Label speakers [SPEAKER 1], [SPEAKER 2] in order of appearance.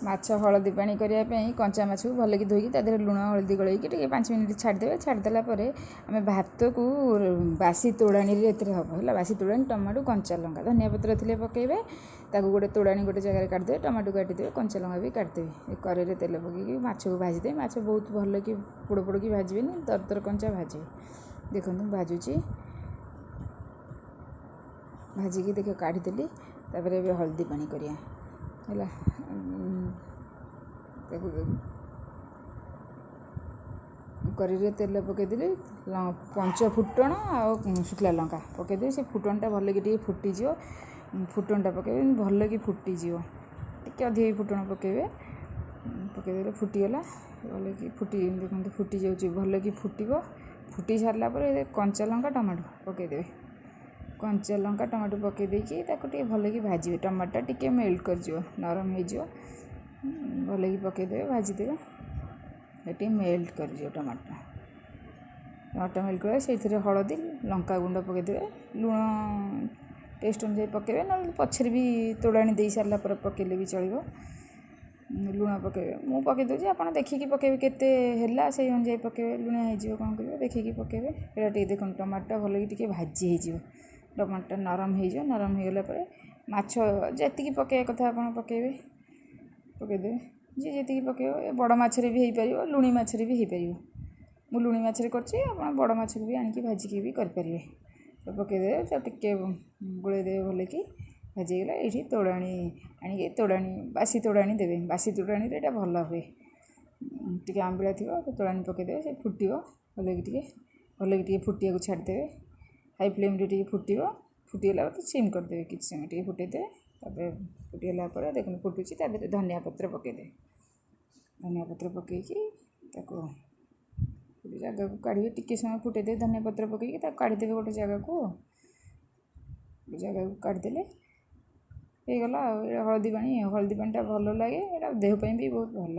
[SPEAKER 1] ମାଛ ହଳଦୀ ପାଣି କରିବା ପାଇଁ କଞ୍ଚା ମାଛକୁ ଭଲକି ଧୋଇକି ତା ଦେହରେ ଲୁଣ ହଳଦୀ ଗୋଳେଇକି ଟିକେ 5 ମିନିଟ୍ ଛାଡ଼ିଦେବେ। ଛାଡ଼ିଦେଲା ପରେ ଆମେ ଭାତକୁ ବାସି ତୋରାଣୀରେ ଏଥିରେ ହେବ ହେଲା। ବାସି ତୋରାଣୀ, ଟମାଟୋ, କଞ୍ଚା ଲଙ୍କା, ଧନିଆ ପତ୍ର ଥିଲେ ପକାଇବେ। ତାକୁ ଗୋଟେ ତୋରାଣୀ ଗୋଟେ ଜାଗାରେ କାଢ଼ିଦେବେ, ଟମାଟୋ କାଟିଦେବେ, କଞ୍ଚା ଲଙ୍କା ବି କାଟିଦେବେ। କରେଇରେ ତେଲ ପକାଇକି ମାଛକୁ ଭାଜିଦେବେ। ମାଛ ବହୁତ ଭଲକି ପୋଡ଼ ପୋଡ଼କି ଭାଜିବେନି, ଦର ଦର କଞ୍ଚା ଭାଜିବେ। ଦେଖନ୍ତୁ, ମୁଁ ଭାଜୁଛି। ଭାଜିକି ଦେଖ କାଢ଼ିଦେଲି। ତାପରେ ଏବେ ହଳଦୀ ପାଣି କରିବା ହେଲା। ତାକୁ କରେଇରେ ତେଲ ପକାଇଦେଲି, ପଞ୍ଚ ଫୁଟଣ ଆଉ ଶୁଖିଲା ଲଙ୍କା ପକାଇଦେବି। ସେ ଫୁଟଣଟା ଭଲକି ଟିକେ ଫୁଟିଯିବ। ଫୁଟଣଟା ପକାଇବେ, ଭଲକି ଫୁଟିଯିବ। ଟିକେ ଅଧିକ ଫୁଟଣ ପକାଇବେ। ପକାଇଦେଲେ ଫୁଟିଗଲା ଭଲକି। ଫୁଟି ଦେଖନ୍ତୁ, ଫୁଟି ଯାଉଛି। ଭଲକି ଫୁଟିବ। ଫୁଟି ସାରିଲା ପରେ କଞ୍ଚା ଲଙ୍କା, ଟମାଟୋ ପକାଇଦେବେ। କଞ୍ଚା ଲଙ୍କା, ଟମାଟୋ ପକାଇ ଦେଇକି ତାକୁ ଟିକେ ଭଲକି ଭାଜିବେ। ଟମାଟୋଟା ଟିକେ ମେଲ୍ଟ କରିଯିବ, ନରମ ହେଇଯିବ। ଭଲକି ପକାଇଦେବେ, ଭାଜିଦେବେ। ଟିକେ ମେଲ୍ଟ କରିଯିବ ଟମାଟୋଟା। ଟମାଟୋ ମେଲ୍ଟ କରିବେ, ସେଇଥିରେ ହଳଦୀ, ଲଙ୍କା ଗୁଣ୍ଡ ପକାଇଦେବେ। ଲୁଣ ଟେଷ୍ଟ ଅନୁଯାୟୀ ପକାଇବେ, ନହେଲେ ପଛରେ ବି ତୋରାଣି ଦେଇ ସାରିଲା ପରେ ପକାଇଲେ ବି ଚଳିବ। ଲୁଣ ପକାଇବେ। ମୁଁ ପକାଇ ଦେଉଛି, ଆପଣ ଦେଖିକି ପକାଇବେ। କେତେ ହେଲା ସେଇ ଅନୁଯାୟୀ ପକାଇବେ। ଲୁଣିଆ ହେଇଯିବ, କ'ଣ କରିବେ, ଦେଖିକି ପକାଇବେ। ଏଇଟା ଟିକେ ଦେଖନ୍ତୁ, ଟମାଟୋଟା ଭଲକି ଟିକେ ଭାଜି ହେଇଯିବ। ଟମାଟୋଟା ନରମ ହେଇଯିବ। ନରମ ହେଇଗଲା ପରେ ମାଛ ଯେତିକି ପକାଇବା କଥା ଆପଣ ପକାଇବେ, ପକାଇଦେବେ। ଯିଏ ଯେତିକି ପକାଇବ। ଏ ବଡ଼ ମାଛରେ ବି ହେଇପାରିବ, ଲୁଣି ମାଛରେ ବି ହେଇପାରିବ। ମୁଁ ଲୁଣି ମାଛରେ କରିଛି, ଆପଣ ବଡ଼ ମାଛକୁ ବି ଆଣିକି ଭାଜିକି ବି କରିପାରିବେ। ତ ପକାଇଦେବେ, ତ ଟିକେ ଗୋଳେଇ ଦେବେ ଭଲକି। ଭାଜି ହେଇଗଲା। ଏଇଠି ତୋରାଣି ଆଣିକି ତୋରାଣି, ବାସି ତୋରାଣି ଦେବେ। ବାସି ତୋରାଣିରେ ଏଇଟା ଭଲ ହୁଏ। ଟିକେ ଆମ୍ବିଳା ଥିବ। ତୋରାଣି ପକାଇଦେବେ, ସେ ଫୁଟିବ ଭଲକି ଟିକେ। ଭଲକି ଟିକେ ଫୁଟିବାକୁ ଛାଡ଼ିଦେବେ। ହାଇ ଫ୍ଲେମ୍ରେ ଟିକେ ଫୁଟିବ। ଫୁଟିଗଲା ପରେ ସିମ୍ କରିଦେବେ। କିଛି ସମୟ ଟିକେ ଫୁଟେଇଦେବେ। ତାପରେ ଫୁଟିଗଲା ପରେ ଦେଖନ୍ତୁ, ଫୁଟୁଛି, ତା ଦେହରେ ଧନିଆ ପତ୍ର ପକାଇଦେବେ। ଧନିଆ ପତ୍ର ପକାଇକି ତାକୁ ଗୋଟେ ଜାଗାକୁ କାଢ଼ିବେ। ଟିକେ ସମୟ ଫୁଟେଇଦେବେ, ଧନିଆ ପତ୍ର ପକାଇକି ତାକୁ କାଢ଼ିଦେବେ ଗୋଟେ ଜାଗାକୁ। ଗୋଟେ ଜାଗାକୁ କାଢ଼ିଦେଲେ ହେଇଗଲା। ଆଉ ଏଇଟା ହଳଦୀ ପାଣି। ହଳଦୀ ପାଣିଟା ଭଲ ଲାଗେ। ଏଇଟା ଦେହ ପାଇଁ ବି ବହୁତ ଭଲ।